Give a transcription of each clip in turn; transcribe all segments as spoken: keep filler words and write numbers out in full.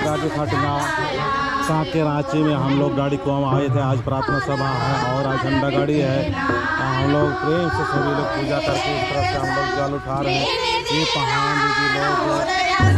आगे खटना, कांके रांची में हम लोग गाड़ी को हम आए थे। आज प्रार्थना सभा है और आज झंडा गाड़ी है। हम लोग प्रेम से सभी लोग पूजा करके इस तरह से हम लोग जल उठा रहे हैं। ये पहान दीदी लोग जल दे रही है।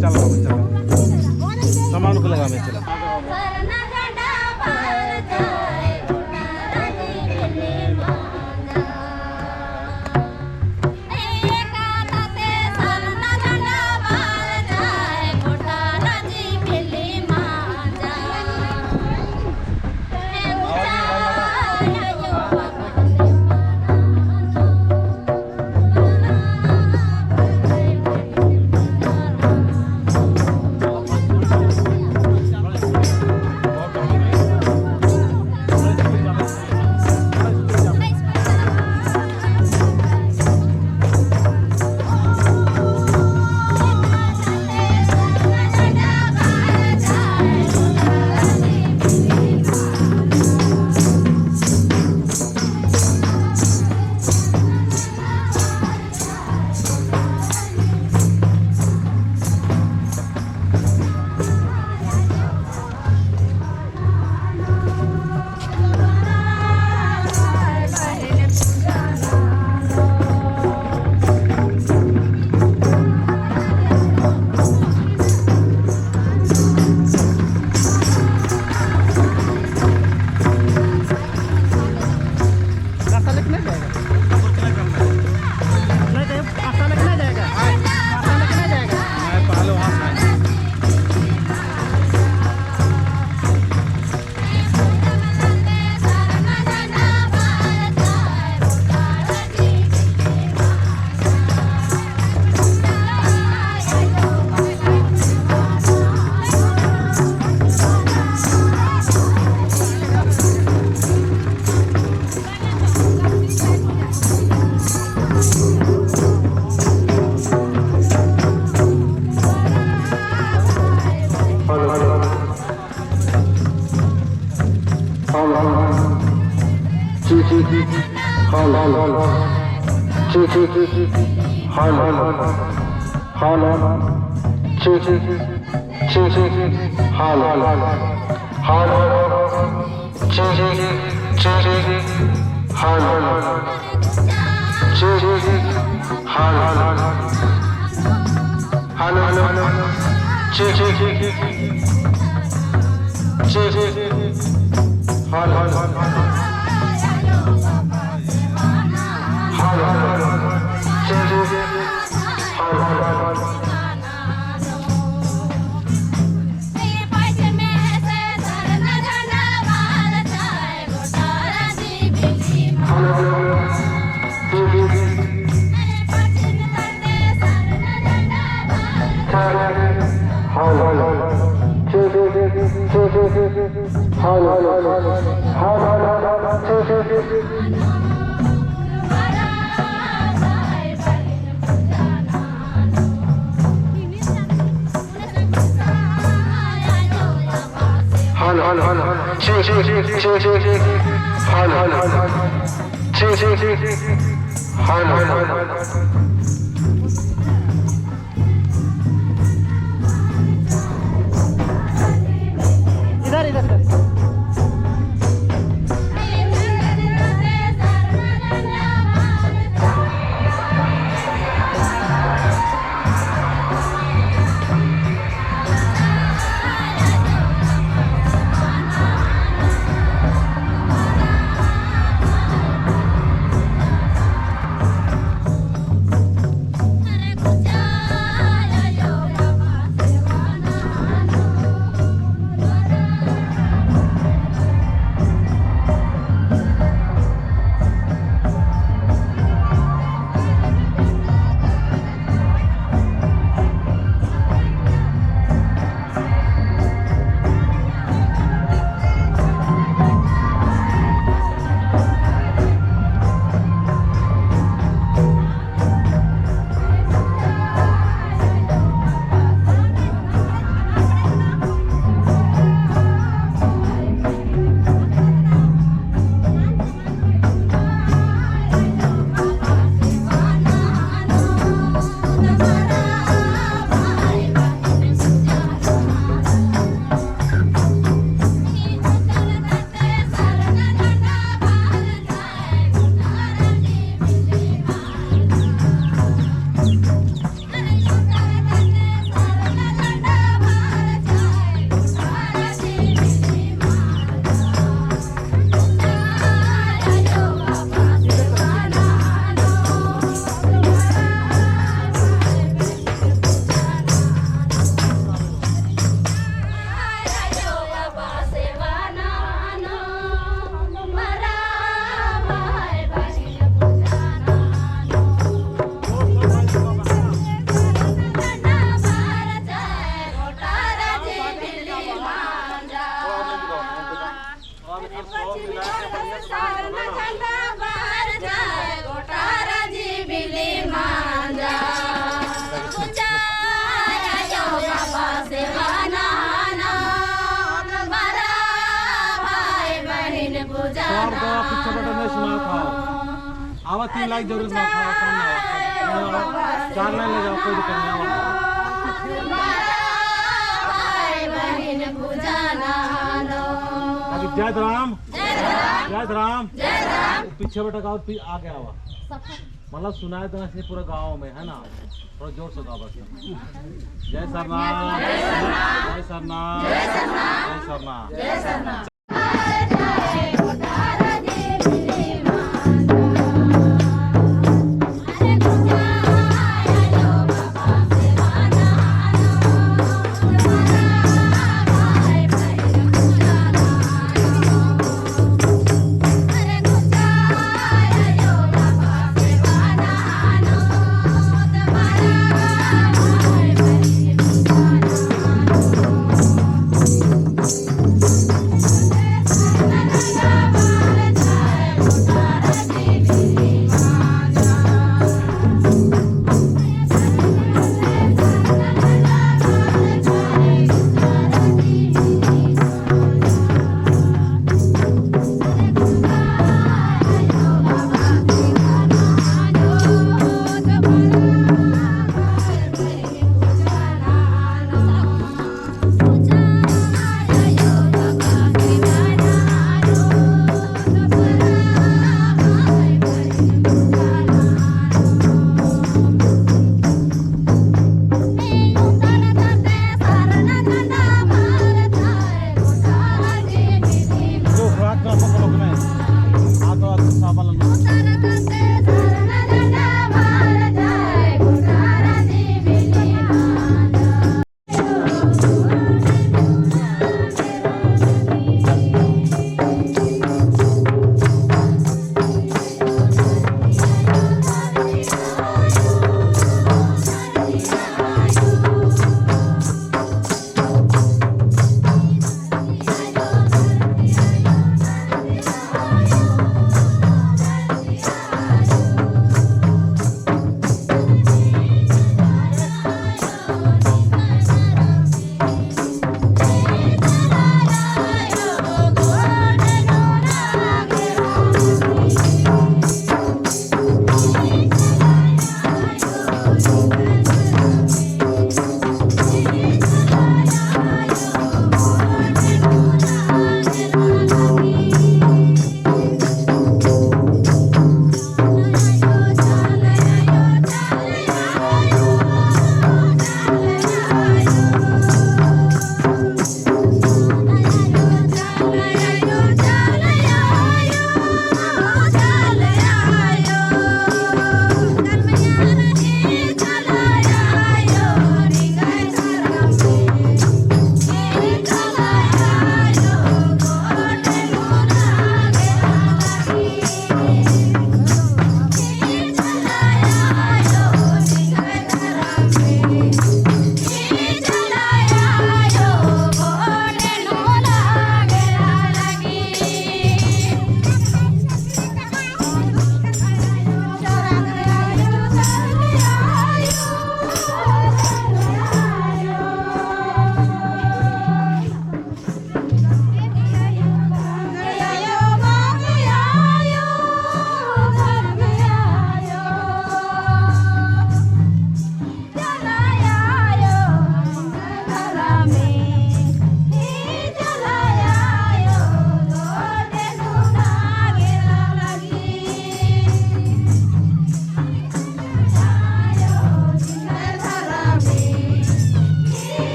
चल बाबू, चल। सामान को लगा, मैं चला। रास्ता लेके नहीं जाएगा। नहीं, नहीं, रास्ता लेके नहीं जाएगा। रास्ता लेके नहीं जाएगा। नहीं, पहले वहाँ से आएंगे। Hello, hello. Hello, hello. Check, check, check. Hello, hello. Check, check, check. Hello, hello. Hello. Check, check, check. Check, check, check. Hello, hello. Hello, hello. Check, check, check, check. Hello, hello. Check, check, check. Hello, hello. Hello, hello. Check, check, check. Check, check, check. Hello, hello. Hello, hello. Check, check, check. Hello, hello. Hello, hello, hello. Check, check, check, check, check, check. Hello, hello, hello. Check, check, check, check. Hello, hello, hello. इधर, इधर, इधर। आवा, तीन लाख जरूर ना, आवा, आवा, आवा। चार लाख ले जाओ, कोई दिक्कत नहीं, आवा। जय राम। जय राम। पीछे बटा गाओ, पी-, आगे आवा। मतलब सुनाए देना चाहिए पूरा गाँव में, है ना? थोड़ा जोर से गाओ बस। जय सरना। जय सरना। जय सरना।